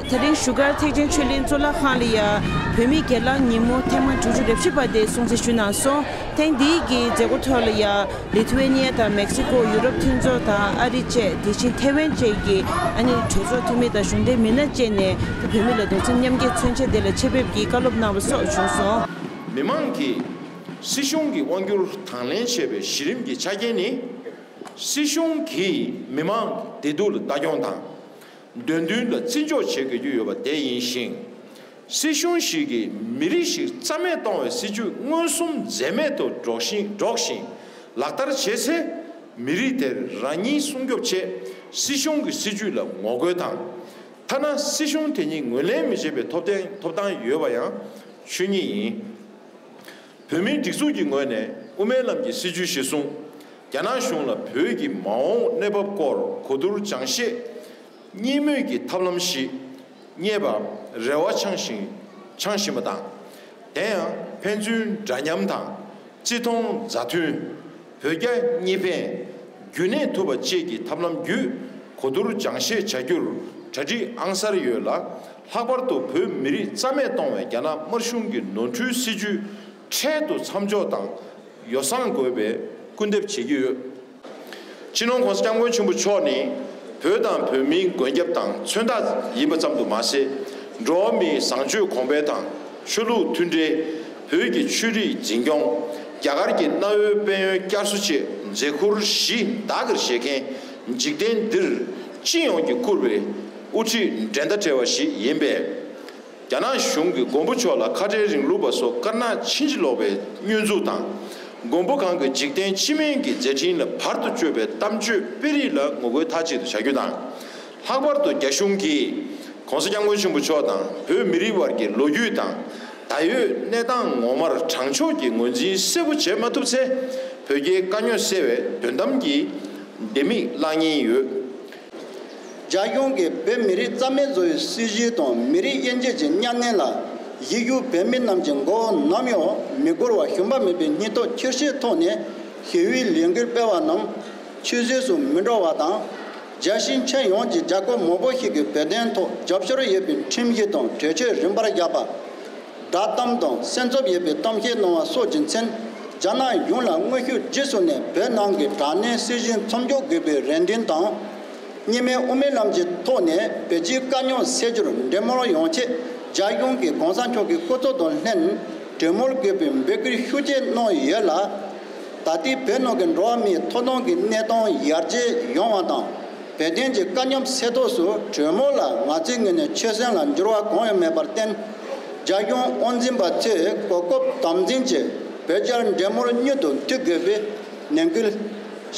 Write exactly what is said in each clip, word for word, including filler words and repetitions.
དེ་རིང་བཞུགས་སྒར་ཐེག་ཆེན་ཆོས་གླིང་གཙུག་ལག་ཁང་ལ་ཡ། བོད་མིའི་སྒེར་ལངས་ཉིན་མོ་ཐེངས་མ་དྲུག་ཅུ་རེ་བཞི་པ་དེ་སྲུང་བརྩི་ཞུས་གནང་སོང་། ཐེངས་འདིའི་གི་མཛད་སྒོ་ཐོག་ལ་ཡ། ལི་ཐུ་ཝེ་ནི་ཡ་དང་མེག་སི་ཀོ། ཡུ་རོབ་མཐུན་ཚོགས་དང་ཨ་རི་བཅས། དེ་བཞིན་ཐེ་ཝན་བཅས་ཀྱི་ཨ་ནི་གྲོས་ཚོགས་འཐུས་མི་དང་གཞུང་འབྲེལ་མི་སྣ་བཅས་ནས་བོད་མི་ལ་གདུང་སེམས་མཉམ་སྐྱེད་མཚོན་ཆ་དེ་ལ་ཆེད་ཕེབས་ཀྱིས་བཀའ་སློབ་གནང་བ་སོགས་བྱུང་སོང་། མི་མང་གིས་སྲིད་གཞུང་གི་དབང་སྒྱུར་དང་ལེན་བྱས་པའི་གཞི་རིམ་གྱི་ཆ་རྐྱེན་ནི། སྲིད་གཞུང་གིས་མི་མང་གི་བདེ་སྡུག་ལ་ལྟ་སྐྱོང་དང་། འདོད་འདུན་ལ་བརྩི་འཇོག་བྱེད་དགོས་ཀྱི་ཡོད་པ་དེ་ཡིན་ཞིང་། སྲིད་གཞུང་ཞིག་གིས་མི་རིགས་ཤིག་རྩ་མེད་གཏོང་བའི་སྲིད་ཇུས་མངོན་སུམ་འཛེམས་མེད་དུ་སྒྲོག་ཤིང་སྒྲོག་ཞིང་ལག་བསྟར་བྱེད་ཚེ། མི་རིགས་དེར་རང་ཉིད་སྲུང་སྐྱོབ་ཆེད་སྲིད་གཞུང་གི་སྲིད་ཇུས་ལ་ངོ་རྒོལ་དང་། ཐ་ན་སྲིད་གཞུང་དེ་ཉིད་ངོས་ལེན་མི་བྱེད་པའི་ཐོབ་ཐང་ཐོབ་ཐང་ཡོད་པ་ཡང་ཆོས་ཉིད་ཡིན། བོད་མིའི་སྒྲིག་འཛུགས་ཀྱི་ངོས་ནས་དབུ་མའི་ལམ་གྱི་སྲིད་བྱུས་གཞིར་བཟུང་། རྒྱ་ནག་གཞུང་ལ་བོད་ཀྱི་མ་འོངས་གནས་བབ་སྐོར་གོ་བསྡུར་སྦྱང་ཤེས། གཉིས་མོས་ཀྱི་ཐབས་ལམ་བཞི། རྙེད་པ། རེ་བ་འཆང་ཞིང་འཆང་བཞིན་པ་དང་། དེ་ཡང་ཕན་ཚུན་འདྲ་མཉམ་དང་། བརྩི་མཐོང་མཛའ་མཐུན། བོད་རྒྱ་གཉིས་ཕན། རྒྱུན་གནས་ཐུབ་པ་བཅས་ཀྱི་ཐབས་ལམ་བརྒྱུད་གོ་བསྡུར་སྦྱང་ཤེས་བྱ་རྒྱུར་གྲ་སྒྲིག་ཨང་གསར་ཡོད་ལ། ལྷག་པར་དུ་བོད་མི་རིགས་རྩ་མེད་གཏོང་བའི་རྒྱ་ནག་དམར་གཞུང་གི་ནོར་འཁྲུལ་སྲིད་ཇུས་འཕྲལ་དུ་མཚམས་འཇོག་དང་ཡོ་བསྲང་དགོས་པའི་སྐུལ་འདེབས་བྱེད་ཀྱི་ཡོད། སྤྱི་ནོར་༸གོང་ས་༸སྐྱབས་མགོན་ཆེན་པོ་མཆོག་ནི་བོད་དང་བོད་མིའི་མགོན་སྐྱབས་དང་མཚོན་རྟགས་ཡིན་པ་ཙམ་དུ་མ་ཟད། འགྲོ་བ་མིའི་བཟང་སྤྱོད་གོང་འཕེལ་དང་ཆོས་ལུགས་མཐུན་འབྲེལ། བོད་ཀྱི་ཆོས་རིག་འཛིན་སྐྱོང་། རྒྱ་གར་གྱི་གནའ་བོའི་དཔལ་ཡོན་བསྐྱར་གསོ་བཅས་མཛད་ཁུར་བཞི་བདག་གིར་བཞེས་མཁན། འཇིག་རྟེན་འདིར་སྤྱི་ཡོངས་ཀྱིས་བཀུར་བའི་དབུ་ཁྲིད་འགྲན་ཟླ་བྲལ་བ་ཞིག་ཡིན་པས། རྒྱ་ནག་གཞུང་གིས་མགོན་པོ་མཆོག་ལ་ཁ་བྲལ་རིང་ལུགས་པ་སོགས་དཀར་ནག་ཕྱིན་ཅི་ལོག་པའི་བསྙོན་འཛུགས་དང་། མགོན་པོ་གང་གི་འཇིག་རྟེན་སྤྱི་སྨན་གྱི་མཛད་འཕྲིན་ལ་བར་དུ་གཅོད་པའི་གཏམ་བརྗོད་སྤེལ་རིས་ལ་ངོ་རྒོལ་མཐའ་གཅིག་ཏུ་བྱ་རྒྱུ་དང་། ལྷག་པར་དུ་རྒྱ་གཞུང་གིས་༸གོང་ས་༸སྐྱབས་མགོན་ཆེན་པོ་མཆོག་དང་བོད་མི་རིགས་བར་གྱི་ལོ་རྒྱུས་དང་ད་ཡོད་གནས་སྟངས་ངོ་མར་དྲང་ཕྱོགས་ཀྱི་ངོས་འཛིན་གསལ་པོ་བྱེད་མ་ཐུབ་ཚེ། བོད་རྒྱའི་དཀའ་རྙོག་སེལ་བའི་དོན་དམ་གྱི་ལྡེ་མིག་བརླག་ཉེན་ཡོད། རྒྱ་གཞུང་གིས་བོད་མི་རིགས་རྩ་མེད་བཟོ་བའི་སྲིད་བྱུས་དང་མི་རིགས་དབྱེ་འབྱེད་ཀྱི་གཉའ་གནོན་ལ་གཞིས་བཞུགས་བོད་མི་རྣམས་ཀྱི་མགོ་བོ་ནམ་ཡང་མི་སྒུར་བར་ཞུམ་པ་མེད་པའི་སྙིང་སྟོབས་ཆེར་བསྐྱེད་ཐོག་ནས་ཞི་བའི་ལས་འགུལ་སྤེལ་བ་རྣམས་ཆུད་ཟོས་སུ་མི་འགྲོ་བ་དང་། རྒྱལ་སྤྱིའི་ཁྱོན་ཡོངས་ཀྱི་རྒྱལ་ཁབ་མང་པོ་ཞིག་གིས་བོད་དོན་ཐོག་རྒྱབ་སྐྱོར་ཡོད་པའི་ཁྲིམས་གཞི་དང་གྲོས་ཆོད་རིམ་པར་བཞག་པ། བསྒྲགས་གཏམ་དང་སེམས་འཚབ་ཡོད་པའི་གཏམ་བཤད་གནང་བ་སོགས་ཀྱི་མཚོན། རྒྱ་ནག་གཞུང་ལ་དངོས་ཤུགས་རྗེས་སུ་ནས་བོད་ནང་གི་དྲག་གནོན་སྲིད་བྱུས་མཚམས་འཇོག་དགོས་པའི་རེ་འདུན་དང་། གཉིས་སྨན་དབུ་མའི་ལམ་གྱི་ཐོག་ནས་བོད་རྒྱའི་དཀའ་རྙོག་སེལ་རྒྱུར་འབྲེལ་མོལ་ཡོང་ཆེད་རྒྱ་གཞུང་གིས་གོང་ས་མཆོག་གི་སྐུ་ཚབ་དང་ལྷན་གྲོས་མོལ་དགོས་པའི་འབོད་སྐུལ་ཤུགས་ཆེ་གནང་ཡོད་ལ། ད་ལྟའི་བོད་ནང་གི་འགྲོ་བ་མིའི་ཐོབ་ཐང་གི་གནས་སྟངས་ཡར་རྒྱས་ཡོང་བ་དང་། བོད་དོན་གྱི་དཀའ་རྙོག་སེལ་ཐབས་སུ་གྲོས་མོལ་ལ་ང་ཚོའི་ངོས་ནས་ཆོད་སེམས་ལ་འགྱུར་བ་གང་ཡང་མེད་པར་བརྟེན། རྒྱ་གཞུང་དབང་འཛིན་པ་ཚོས་གོ་སྐབས་དམ་འཛིན་གྱིས་བོད་རྒྱར་འབྲེལ་མོལ་མྱུར་དུ་མཐུད་དགོས་པའི་ནན་སྐུལ་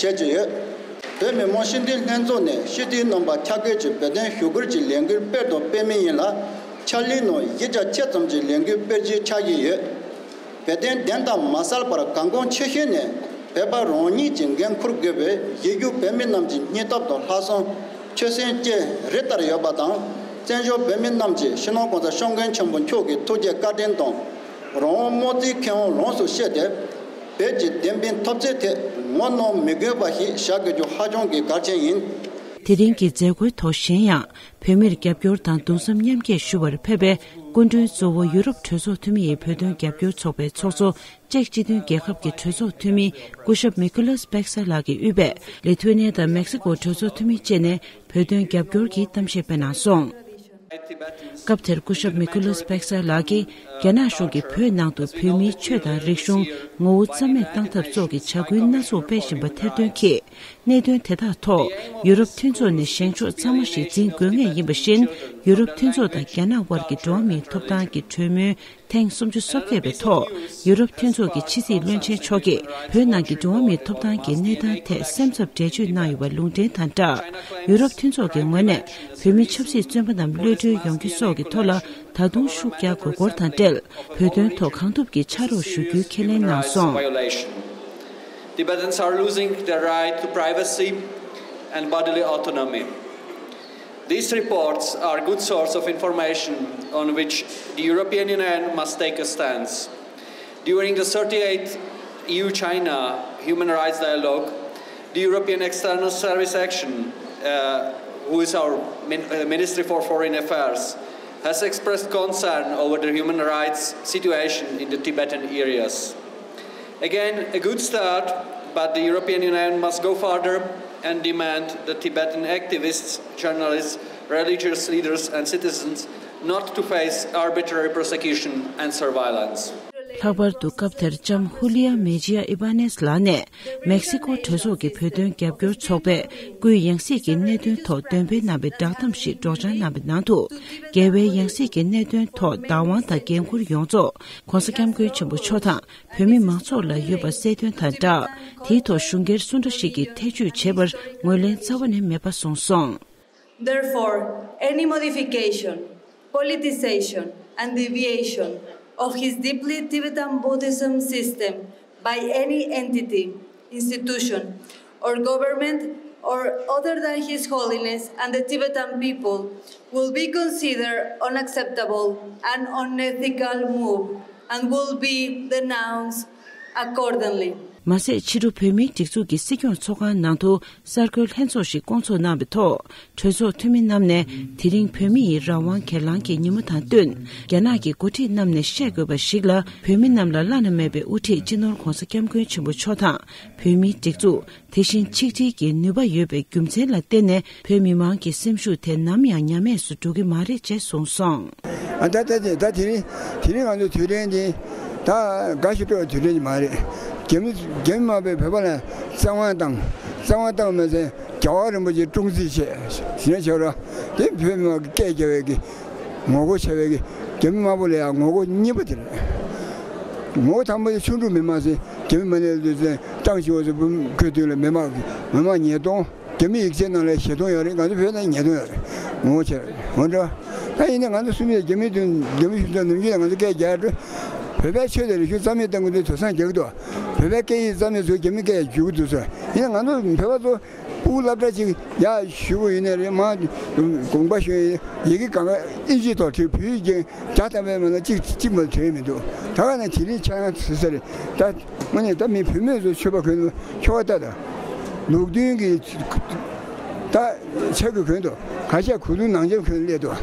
བྱེད་ཀྱི་ཡོད། བོད་མི་མང་སྤྱི་འཐུས་ལྷན་ཚོགས་ནས་སྤྱི་འཐུས་རྣམ་པ་ཁྱབ་བརྒལ་གྱི་བོད་དོན་ཞུ་སྐུལ་གྱི་ལས་འགུལ་སྤེལ་དང་སྤེལ་མུས་ཡིན་ལ། ཕྱག་ལས་ནང་གཞི་རྒྱ་ཆེ་ཙམ་གྱི་ལས་འགུལ་སྤེལ་རྒྱུའི་འཆར་གཞི་ཡོད། བོད་དོན་བདེན་དང་མ་བསལ་བར་གལ་འགངས་ཆེ་ཤོས་ནི་བོད་པ་རང་ཉིད་ཀྱིས་འགན་འཁུར་དགོས་པའི་གཞིས་བཞུགས་བོད་མི་རྣམས་ཀྱི་སྙིང་སྟོབས་དང་ལྷག་བསམ་ཆོད་སེམས་བཅས་རི་ལྟར་ཡོད་པ་དང་། བཙན་བྱོལ་བོད་མི་རྣམས་ཀྱིས་སྤྱི་ནོར་༸གོང་ས་༸སྐྱབས་མགོན་ཆེན་པོ་མཆོག་གི་ཐུགས་རྗེ་བཀའ་དྲིན་དང་རང་དབང་དམངས་གཙོའི་ཁེ་དབང་ལོངས་སུ་སྤྱད་དེ། བོད་ཀྱི་བདེན་པའི་འཐབ་རྩོད་ཐད་ངོ་གནོང་མི་དགོས་པ་ཞིག་བྱ་དགོས་རྒྱུ་ཧ་ཅང་གི་གལ་ཆེན་ཡིན། དེ་རིང་གི་མཛད་སྒོའི་ཐོག་གཞན་ཡང་། བོད་མིར་རྒྱབ་སྐྱོར་དང་གདུང་སེམས་མཉམ་སྐྱེད་ཞུ་བར་ཕེབས་པའི་སྐུ་མགྲོན་གཙོ་བོ་ཡུ་རོབ་གྲོས་ཚོགས་འཐུས་མི་ཡི་བོད་དོན་རྒྱབ་སྐྱོར་ཚོགས་པའི་ཚོགས་གཙོ་ཅེཀ་སྤྱི་མཐུན་རྒྱལ་ཁབ་ཀྱི་གྲོས་ཚོགས་འཐུས་མི་སྐུ་ཞབས་མི་ཀུ་ལཱས་པེག་སེ་ལགས་ཀྱིས་དབུས་པའི་ལི་ཐུ་ཝེ་ནི་ཡ་དང་མེག་སི་ཀོ་གྲོས་ཚོགས་འཐུས་མི་བཅས་ནས་བོད་དོན་རྒྱབ་སྐྱོར་གྱི་གཏམ་བཤད་སྤེལ་གནང་སོང་། སྐབས་དེར་སྐུ་ཞབས་མི་ཀུ་ལཱས་པེག་སེ་ལགས་ཀྱིས་རྒྱ་ནག་གཞུང་གིས་བོད་ནང་དུ་བོད་མིའི་ཆོས་དང་རིག་གཞུང་ངོ་བོ་རྩ་མེད་བཏང་ཐབས་སོགས་ཀྱི་བྱ་འགུལ་སྣ་ཚོགས་སྤེལ་བཞིན་པ་ཐེར་འདོན་གྱིས། གནད་དོན་དེ་དག་ཐོག་ཡུ་རོབ་མཐུན་ཚོགས་ནས་བཞེངས་ཕྱོགས་གཙང་མ་ཞིག་འཛིན་དགོས་ངེས་ཡིན་པ་བཞིན། ཡུ་རོབ་མཐུན་ཚོགས་དང་རྒྱ་ནག་དབར་གྱི་འགྲོ་བ་མིའི་ཐོབ་ཐང་གི་གྲོས་མོལ་ཐེངས་སུམ་ཅུ་སོ་བརྒྱད་པའི་ཐོག་ཡུ་རོབ་མཐུན་ཚོགས་ཀྱི་ཕྱི་སྲིད་བློན་ཆེན་མཆོག་གིས་བོད་ནང་གི་འགྲོ་བ་མིའི་ཐོབ་ཐང་གི་གནས་སྟངས་ཐད་སེམས་འཚབ་འགྲེལ་བརྗོད་གནང་ཡོད་པ་ལུང་འདྲེན་དང་སྦྲགས། ཡུ་རོབ་མཐུན་ཚོགས་ཀྱི་ངོས་ནས་བོད་མི་ཆབ་སྲིད་བཙོན་པ་རྣམས་གློད་གྲོལ་ཡོང་རྒྱུ་སོགས་ཀྱི་ཐོག་ལ་ད་དུང་ཤུགས་རྒྱག་དགོས་སྐོར་དང་འབྲེལ། བོད་དོན་ཐོག་གང་ཐུབ་ཀྱིས་ཕྱག་རོགས་ཞུ་རྒྱུའི་ཁས་ལེན་གནང་སོང་། Violation. Tibetans are losing their right to privacy and bodily autonomy. These reports are a good source of information on which the European Union must take a stance. During the thirty-eighth E U-China Human Rights Dialogue, the European External Service Action uh, who is our min-, uh, Ministry for Foreign Affairs, has expressed concern over the human rights situation in the Tibetan areas. Again, a good start, but the European Union must go further and demand the Tibetan activists, journalists, religious leaders, and citizens not to face arbitrary prosecution and surveillance. ལྷག་པར་དུ་སྐབས་དེར་ལྕམ་ཧུ་ལི་ཡ་མེ་ཇི་ཡ་ཨི་བྷ་ནེས་ལགས་ནས། མེག་སི་ཀོ་གྲོས་ཚོགས་ཀྱི་བོད་དོན་རྒྱབ་སྐྱོར་ཚོགས་པས་སྐུའི་ཡང་སྲིད་ཀྱི་གནད་དོན་ཐོག་འདོན་སྤེལ་གནང་བའི་བསྒྲགས་གཏམ་ཞིག་སྒྲོག་སྦྱང་གནང་བའི་ནང་དུ། རྒྱལ་བའི་ཡང་སྲིད་ཀྱི་གནད་དོན་ཐོག་བདག་དབང་དང་འགན་འཁུར་ཡོངས་རྫོགས་༧གོང་ས་༧སྐྱབས་མགོན་ཆེན་པོ་མཆོག་དང་བོད་མི་མང་ཚོགས་ལ་ཡོད་པ་གསལ་སྟོན་དང་སྦྲགས། དེའི་ཐོག་གཞུང་སྒེར་སུ་འདྲ་ཞིག་གིས་ཐེ་བྱུས་བྱེད་པར་ངོས་ལེན་རྩ་བ་ནས་མེད་པ་གསུངས་སོང་། Therefore, any modification, politicization, and deviation of his deeply Tibetan Buddhism system by any entity, institution, or government, or other than His Holiness and the Tibetan people, will be considered unacceptable and unethical move and will be denounced accordingly. མ་ཟད། ཕྱི་དྲོ་བོད་མིའི་སྒྲིག་འཛུགས་ཀྱི་སྲིད་སྐྱོང་ཚོགས་ཁང་ནང་དུ་གསར་འགོད་ལྷན་ཚོགས་ཤིག་བསྐོང་ཚོགས་གནང་བའི་ཐོག་གྲོས་ཚོགས་འཐུས་མི་རྣམས་ནས་དེ་རིང་བོད་མི་ཡི་རང་དབང་སྒེར་ལངས་ཀྱི་ཉིན་མོ་དང་བསྟུན། རྒྱ་ནག་གི་འགོ་ཁྲིད་རྣམས་ནས་བཤད་དགོས་པ་ཞིག་ལ། བོད་མི་རྣམས་ལ་བླ་ན་མེད་པའི་དབུ་ཁྲིད་སྤྱི་ནོར་༧གོང་ས་༧སྐྱབས་མགོན་ཆེན་པོ་མཆོག་དང་། བོད་མིའི་སྒྲིག་འཛུགས། དེ་བཞིན་ཆིག་སྒྲིལ་གྱི་ནུས་པ་ཡོད་པའི་རྒྱུ་མཚན་ལ་བརྟེན་ནས། བོད་མི་མང་གི་སེམས་ཤུགས་དེ་ནམ་ཡང་ཉམས་དམས་སུ་འགྲོ་གི་མ་རེད་ཅེས་གསུངས་སོང་། ཨ། ད་ད་ད་དེ་རིང་དེ་རིང་ང་ཚོ་དུས་དྲན་འདི་ད་དགའ་ཞིག་སྤྲོ་བའི་དུས་དྲན་ཅིག་མ་རེད། རྒྱ་མི་རྒྱ་མི་དམར་པོས་བོད་པ་ལ་བཙན་དབང་བཏང་། བཙན་དབང་བཏང་མ་ཟད་རྒྱལ་བ་རིན་པོ་ཆེ་སྲུང་བརྩི་བྱས་ཟིན་ན་ཆོག་ར། དེ་བོད་མི་དམངས་ཀྱི་སྐད་རྒྱབ་པའི་གི་ངོ་རྒོལ་བྱས་པའི་གི་རྒྱ་མི་དམར་པོ་ལ་ཡང་ངོ་རྒོལ་གཉིས་པ་དེ་རེད། ངོ་རྒོལ་དང་པོ་དེ་ཆུང་འབྲིང་མི་མང་ཟེར། རྒྱ་མི་མ་ནས་ལུས་ཚན་ཏང་ཞི་བ་ཚོ་བུ་ཁོས་དུས་ལ་མི་མང་མི་མང་ཉེས་རྡུང་། རྒྱ་མི་ཡིག་ཆའི་ནང་ལ་ཞེ་མཐོང་ཡོད་རེད། ང་ཚོ་བོད་ནང་ཉེས་རྡུང་ཡོད་རེད། ངོ་ཆེ་རེད། འོ་འདྲ། ད་ཡིན་ན་ང་ཚོ་གསུམ་ཡས་རྒྱ་མི་དོན་རྒྱ་མི་གཞུང་ཚབ་ནམ་རྒྱུན་ལ་ང་ཚོ་སྐད་རྒྱག་འགྲོ། བོད་པའི་ཆོས་དང་རིག་གཞུང་རྩ་མེད་གཏོང་གི་འདུག་དུས་སང་རྒྱག་གི་འདུག་བོད་པའི་སྐད་ཡིག་རྩ་མེད་བཟོས། རྒྱ་མི་སྐད་བསྒྱུར་གི་འདུག་ཟེར། ཡིན་ན་ང་ཚོ་བོད་པ་ཚོ་ཕྲུ་གུ་སློབ་གྲྭ་གཅིག་ཡར་ཞུ་གི་ཡིན་ནའི་རེད། མར་དགོངས་པ་ཞུ་ཡིན། ཡི་གེ་གང་ག་ཨིན་ཇི་ཐོག་བྲིས། བོད་ཡིག་རྒྱག་བརྒྱ་ཐམ་པའི་མ་ལ་གཅིག་གཅིག་མ་བྲིས་མི་འདུག་ད་ག་ནང་དེ་རིང་ཆ་ཡང་ཚུད་ས་རེད། ད་དངོས་གནས་ད་མི་བུད་མེད་ཚོ་ཆོས་པ་གོན་ཆོ་ག་ལྟ་དང་ལུགས་མཐུན་གྱི་ད་ཆ་གི་གོན་འདུག་ག་ཤ་གུ་དུང་ནང་ཆབ་གོན་སླེབས་འདུག་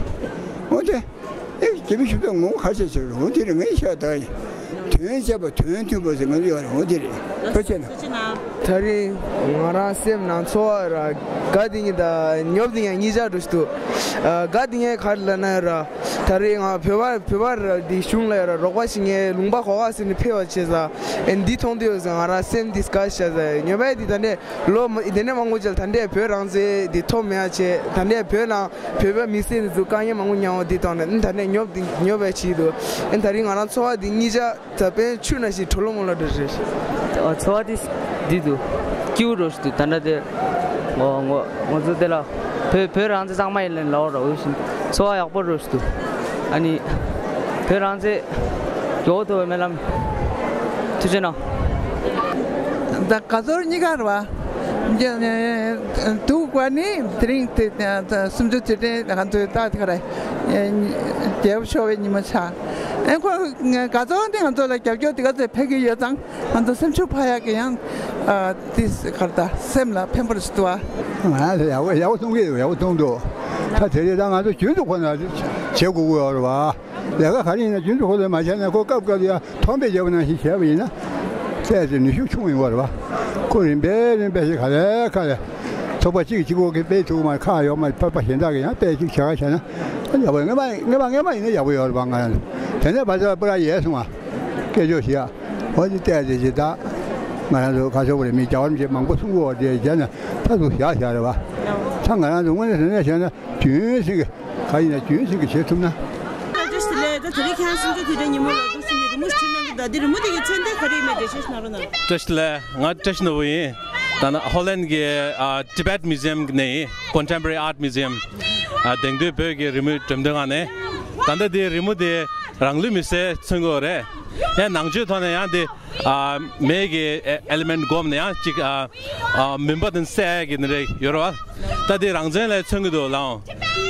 འོ་དེ་ཨེ་རྒྱ་མི་ཞུ་ད་ངོ་ག་ཤ་ཆེ་རུ་འོ་དེ་རེད། ངའི་ཤ་ད་ཡིན། དོན་བྱས་པ་དོན་མཐུན་པ་ཟེར་ང་ཚོ་ཡོད་རེད། འོ་དེ་རེད། ཐུགས་རྗེ་གནང་། ད་རེས་ང་རང་སེམས་ནང་ཚོར་བ་ར་དགའ་དེ་ཉིད་དང་ཉོབ་དེ་ཉིད་གཉིས་ཆར་འགྲོ་ཞིག་འདུག་ཨ། དགའ་དེ་ཉིད་ག་རེ་ལབ་ན་ར། ད་རེས་ང་བོད་པ་བོད་པ་ར་དེ་གཞུང་ལ་ར་རོགས་པ་ཞིག་ངའི་ལུང་པ་གོ་ག་ཟེར་ནས་ཕེབས་པ་བྱས་ཙང་ཨེ་འདི་མཐོང་དུས་ང་རང་སེམས་འདི་དགའ་ཤ་ཟ། ཉོབ་པ་དེ་ད་ནས་ལོ་མ་དེ་ནས་མང་པོ་ཅིག་ད་ལྟའི་བོད་རང་བཙན་དེ་ཐོབ་མེད་ཡ་བྱས། ད་ལྟའི་བོད་ནང་བོད་པ་མི་སེར་འདི་ཚོ་དཀའ་ངལ་མང་པོ་མྱངས་པ་འདི་དང་ནས་ད་ལྟའི་ཉོབ་འདི་ཉོབ་པའི་ཆེད་དུ་ཨེ་ད་རིང་ང་རང་ཚོར་བ་འདི་གཉིས་ཆ་ད་དཔེ་ཆུ་ནང་བཞིན་གྲོ་ལོ་མོ་ལ་འགྲོ་རེད། ཨོ། ཚོར་བ་འདི་འདི་འདུག་སྐྱིད་པོ་འགྲོ་ཞིག་འདུག་ད་ལྟ་དེ་ངོ་ངོ་ངོ་ཚོ་དེ་ལ་བོད་བོད་རང་བཙན་གཙང་མ་ཡིན་ལབ་རོགས་འོས་ཤིང་ཚོར་བ་ཡག་པོ་འགྲོ་ཞིག་འདུག་ཨ་ནི་བོད་རང་བཙན་མགྱོགས་པོ་ཐོབ་པའི་སྨོན་ལམ། ཐུགས་རྗེ་གནང་། ད་དགའ་ཚོར་གཉིས་ཀ་རེད་བ། འདུག་པ་ནི་དེ་རིང་དེ་སུམ་ཅུ་དུས་དྲན་ང་ཚོའི་ཏག་ཏག་རེད། རྒྱལ་པོ་མཆོག་པའི་ཉིན་མོ་ཆགས། ཨེ་ཁོ་དགའ་ཚོར་དེ་ང་ཚོ་ལ་རྒྱབ་སྐྱོར་དེ་ག་ཚོད་ཕེབས་ཀྱི་ཡོད་ཙང་ང་ཚོ་སེམས་ཤུགས་འཕར་ཡག་གི་ཡང་དེ་ག་རེ་ད་སེམས་ལ་ཕན་པོ་རེད་འདུག་བ། ང་ལ་ཡག་པོ་ཡག་པོ་གཏོང་གི་ཡོད། ཡག་པོ་གཏོང་འདུག་ད་དེ་རེད། ད་ང་ཚོ་རྒྱུན་དུ་ཁོ་ན་བྱེད་དགོས་ཀྱི་ཡོད་རེད་བ། ལས་ཀ་ག་རེ་ཡིན་ན་རྒྱུན་དུ་ཁོ་ལ་མ་བྱས་ན་ཁོ་སྐབས་སྐབས་ལ་ཡང་མཐོང་འབེབས་བྱས་པ་ནང་བཞིན་བྱས་པ་ཡིན་ན་ཏོག་ཙམ་ནུས་ཤུགས་ཆུང་ཡོང་བ་རེད་བ། ཁོ་རིམ་པས་རིམ་པས་ཤིག་ག་ལེ་ག་ལེ་ཚོགས་པ་གཅིག་གཅིག་པོ་གིས་སྤེལ་ཐུབ་མ་ཁག་ཡོད་མ་རེད། ཚོགས་པ་གཞན་དག་གིས་ཡང་སྤེལ་ཅིག་བྱ་ག་བྱས་ན་ཡག་པོ། སྔོན་མ་སྔོན་མ་སྔོན་མ་ཡིན་ན་ཡག་པོ་ཡོད་རེད་བ། ང་རང་ཚོ་དེ་ནས་ཕར་ཚུར་སྤུ་ར་ཡལ་སོང་བ་སྐད་ཅོར་ཞིག་ཡ། འོ་དེ་ཏོག་ཙམ་ཅིག་ད་ང་རང་ཚོ་ག་ཚོད་པ་རེད། མི་རྒྱ་བར་མི་མང་པོ་གསུང་གི་ཡོད་རེད། བྱས་ན་ཕར་ཚུར་བཞག་བཞག་རེད་བ། ད་ང་རང་ཚོ་དངོས་གནས་དྲང་གནས་བྱས་ན་རྒྱུན་སྲིང་གི་ག་ཡིན་ན་རྒྱུན་སྲིང་གི་བྱེད་ཐུབ་ན། བཀྲ་ཤིས་བདེ་ལེགས། ད་དེ་རིང་ཁྱེད་རང་སུམ་ཅུ་དུས་དྲན་ཉིན་མོ་ལ་འདུག་སེ་རི་མོ་ཞིག་བྲིས་གནང་གི་འདུག་ད་དེ་རི་མོ་དེ་གི་མཚོན་དོན་ག་རེ་ཡིན་མིན་འགྲེལ་བཤད་ཞིག་གནང་རོགས་གནང་། བཀྲ་ཤིས་བདེ་ལེགས། ང་བཀྲ་ཤིས་ནོར་བུ་ཡིན། ད་ནི་ཧོ་ལན་གྱི་ཨ་Tibet Museum ནས་ཡིན། Contemporary Art Museum ཨ་དེང་དུས་བོད་ཀྱི་རི་མོའི་འགྲེམས་སྟོན་ཁང་ནས། ད་ལྟ་དེའི་རི་མོ་དེ་རང་ལུས་མེར་སྲེག་མཚོན་གྱི་ཡོད་རེད། ཡང་ནང་ཆོས་ཐོག་ནས་ཡང་དེ་ཨ་མེ་གི་ཨེ་ཨེ་ལི་མེན་ཊི་བསྒོམས་ནས་ཡང་ཅིག་ཨ་ཨ་མུན་པ་དེ་སེལ་ཡག་གི་དེ་འདྲ་ཡོད་རེད་བ། ད་དེ་རང་བཙན་ལ་མཚོན་གྱི་འདུག་ལགས།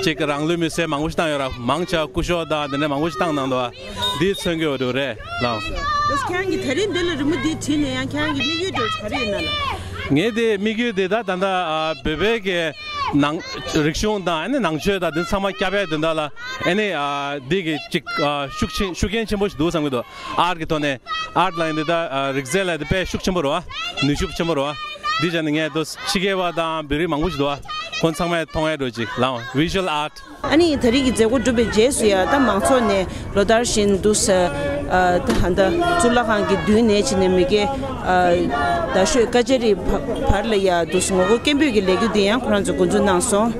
ཅིག་རང་ལུས་མེར་སྲེག་མང་པོ་ཞིག་བཏང་ཡོད་རེད། མང་ཆེ་བ་སྐུ་ཞབས་དང་དེ་འདྲ་མང་པོ་ཞིག་བཏང་གནང་འདུག་བ། འདི་མཚོན་གྱི་ཡོད་འདུག་རེད་ལགས། ཁྱེད་རང་གིས་དེ་རིང་འདི་ལ་རི་མོ་འདི་བྲིས་ནས་ཡང་ཁྱེད་རང་གི་དམིགས་ཡུལ་དེ་ག་རེ་ཡིན་ན་ལགས། ངའི་དེ་དམིགས་ཡུལ་དེ་ད་ད་ལྟ་ཨ་བོད་པའི་གི་ ནང་རིག་གཞུང་དང་ཨ་ནི་ནང་ཆོས་དང་འདི་ཚང་མ་བསྐྱར་ཡས་དོན་དག་ལ་ཨ་ནི་ཨ་འདི་གི་ཅིག་ཨ་ཤུགས་ཆེན་ཤུགས་རྐྱེན་ཆེན་པོ་ཞིག་འདུག་བསམ་གྱི་འདུག་ཨར་གི་ཐོག་ནས་ཨར་ལ་ཡིན་འདི་ད་ཨ་རིག་རྩལ་ལ་དེ་དཔེ་ཤུགས་ཆེན་པོ་རེད་བ། ནུས་ཤུགས་ཆེན་པོ་རེད་བ། འདི་བྱས་ནས་ངས་འདུག་ཕྱི་རྒྱལ་བ་དང་བོད་རིགས་མང་པོ་ཞིག་འདུག་བ། ཁོང་ཚང་མས་མཐོང་ཡས་འགྲོ་ཅིག་ལའང་visual art། ཨ་ནི་ད་རེས་ཀྱི་མཛད་སྒོ་གྲུབ་པའི་རྗེས་སུ་ཡང་ད་མང་ཚོགས་ནས་ལོ་ལྟར་བཞིན་འདུག་ས་ཨ་ད་ཧ་ད་གཙུག་ལག་ཁང་གི་མདུན་ནས་ཕྱིན་ནས་མི་སྐད་ཨ་རྡ་ཤོད་ཀ་ཅ་རི་བར་ལ་ཡ་འདུག་ངོ་རྒོལ་སྐད་འབོད་ཀྱི་ལས་འགུལ་འདི་ཡང་ཁོ་རང་ཚོས་འགོ་འཛུགས་གནང་སོང་།